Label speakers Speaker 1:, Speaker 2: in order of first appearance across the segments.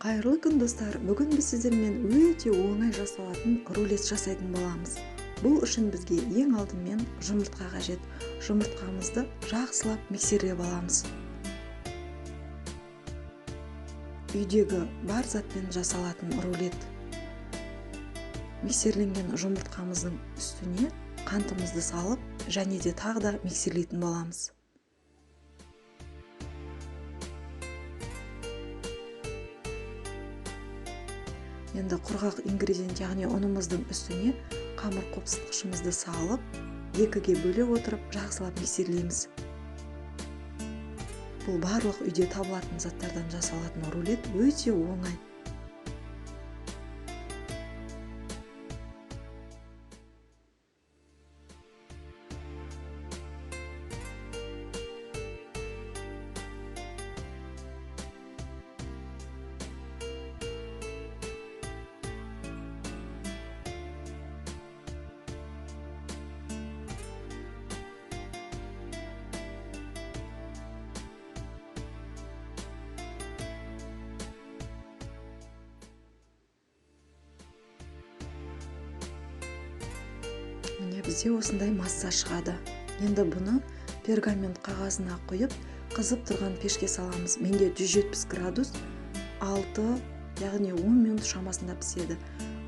Speaker 1: Қайырлы күн, достар! Бүгін біз сіздермен өте оңай жасалатын рулет жасайтын боламыз. Бұл үшін бізге ең алдымен жұмыртқа қажет. Жұмыртқамызды жақсылап миксерлеп аламыз. Үйдегі бар затпен жасалатын рулет. Миксерленген жұмыртқамыздың үстіне қантымызды салып, және де тағы да миксерлейтін боламыз. Енді құрғақ ингредиент, яғни ұнымыздың үстіне қамыр қопсытқышымызды салып, екіге бөле отырып жақсылап миксерлейміз. Бұл барлық үйде табылатын заттардан жасалатын рулет өте оңай. Міне, бізде осындай масса шығады. Енді бұны пергамент қағазына құйып, қызып тұрған пешке саламыз. Менде 170 градус, 6, яғни 10 минут шамасында піседі.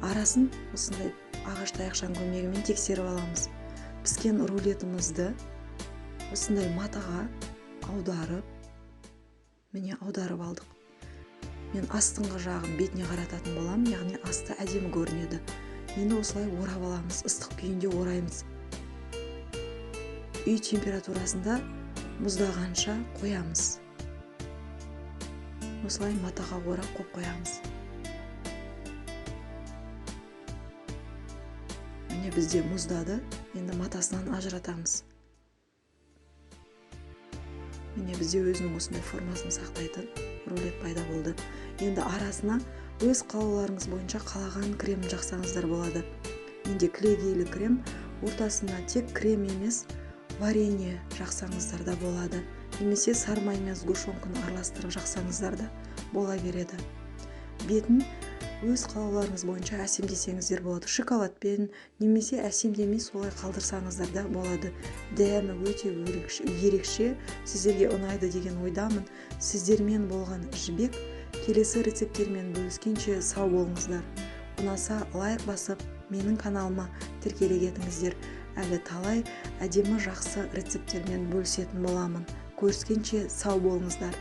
Speaker 1: Арасын осындай ағаш таяқшаның көмегімен тексеріп аламыз. Піскен рулетімізді осындай матаға аударып, міне, аударып алдық. Мен астыңғы жағын бетіне қарататын боламын, яғни асты әдемі көрінеді. Енді осылай орап аламыз, ыстық күйінде ораймыз. Үй температурасында мұздағанша қоямыз. Осылай матаға орап қойып қоямыз. Міне, бізде мұздады, енді матасынан ажыратамыз. Міне, бізде өзінің осындай формасын сақтайтын рулет пайда болды. Енді арасына өз қалауларыңыз бойынша қалаған кремін жақсаңыздар болады. Менде кілегейлі крем, ортасына тек крем емес, варенье жақсаңыздар да болады. Немесе сары май мен сгущенканы араластырып жақсаңыздар да бола береді. Бетін өз қалауларыңыз бойынша әсемдесеңіздер болады. Шоколадпен немесе әсемдемей солай қалдырсаңыздар да болады. Дәмі өте ерекше, сіздерге ұнайды деген ойдамын. Сіздермен болған Жібек. Келесі рецепттермен бөліскенше сау болыңыздар. Ұнаса лайк басып, менің каналыма тіркеле кетіңіздер. Әлі талай әдемі жақсы рецепттермен бөлісетін боламын. Көріскенше сау болыңыздар.